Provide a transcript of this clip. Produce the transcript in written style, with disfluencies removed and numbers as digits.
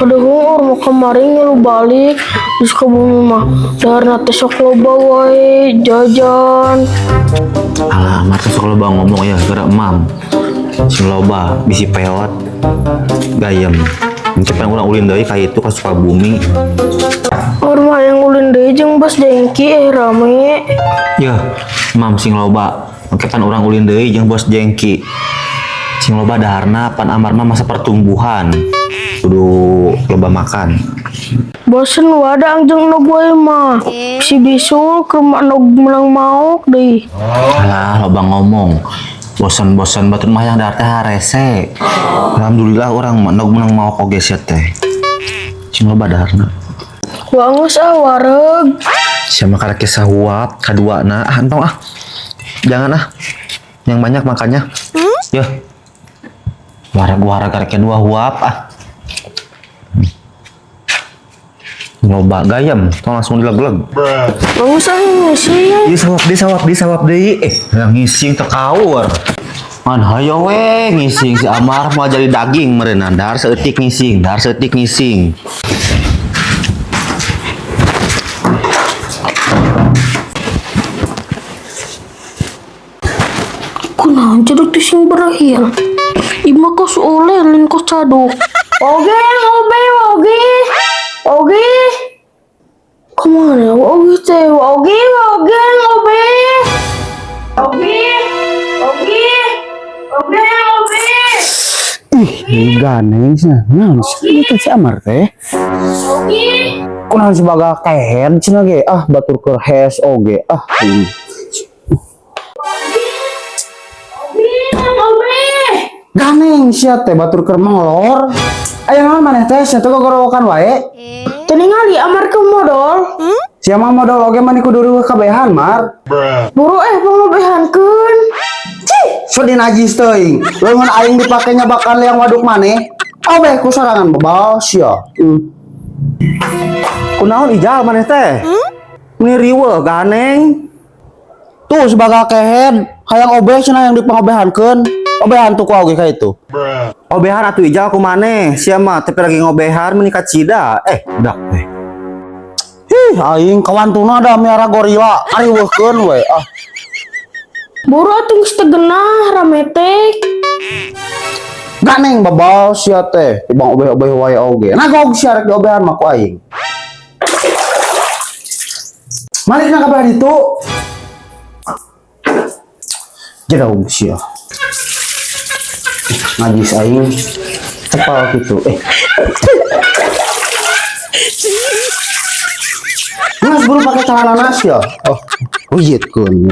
Kadeung urang kamari ngilu balik di Sukabumi mah daharna teh sok loba wae jajan. Alah, Amar tuh sok loba ngomong ya, gara emam. Sing loba, bisi peot, gayem. Mungkin pengen urang ulin deui ka itu ka Sukabumi. Urang mah hayang ulin deui jeung Bos Jengki rame. Yeuh, emam sing loba. Mungkin pan urang ulin deui jeung Bos Jengki. Sing loba daharna pan Amar mah masa pertumbuhan. Kudu loba makan. Bosen wadah jeung endog wae mah. Si bisul keur mah endog meunang maok deui. Alah, loba ngomong. Bosan-bosan batur mah yang dahar teh harese. Alhamdulillah urang mah endog meunang maok oge sia teh. Sing loba daharna. Wa geus ah wareg. Sia mah karek sahuap kaduana. Ah, entong ah. Jangan ah. Yang banyak makannya. Yeuh. Wareg-wareg karek dua huap ah. Loba gayam, tong langsung dileg-leg. Geus ah ngising. Ieu sawap deui, sawap deui, sawap deui. Yang ngising tekaur. Man hayo we ngising si Amar mau jadi daging meureunna. Dahar saeutik ngising, dahar saeutik ngising. Kunaon ceduk teh sing berahil. Ima kos oleh lain kos caduk. Oge, obe, oge. Oge. Kemana oge teh? Oge, oge, obe. Oge, oge. Oge, obe. Ih, ganeng sih. Naon sih itu si Amar teh? Oge. Kunaon si baga kehed cenah ge? Ah, batur keur hes oge. Ah, ih. Oge, obe. Ganeng sia teh batur keur molor. Aya naon maneh teh sia teh gogorowokan wae. Teu ningali Amar ke modol. Sia mah modol oge mani kudu riweuh kabehan, Mar. Buru pangobehankeun. Cih, so dinajis teuing. Leungeun aing dipake nyabakan liang waduk maneh. Obeh ku sorangan bebal sia. Kunaon Ijal maneh teh? Meni riweuh ganeng. Tuh si baga kehed, hayang obeh cenah yang dipangobehankeun. Obehan tuh ku oge ka itu. Obehan atuh Ijal ku maneh. Sia mah tapi lagi ngobehan meni kacida. Udah teh. Ih, aing kawantuna da miara gorila, ariweuhkeun we. Ah, Buru atuh geus teu genah rame teh. ganeng bebal sia teh, tibang obeh-obeh wae oge. Nagog sia rek diobehan mah ku aing. Malikna ka belah ditu. Jauh sia. Najis aing cepal gitu. Mas buru pakai celana nas ya. Oh, uyit kun.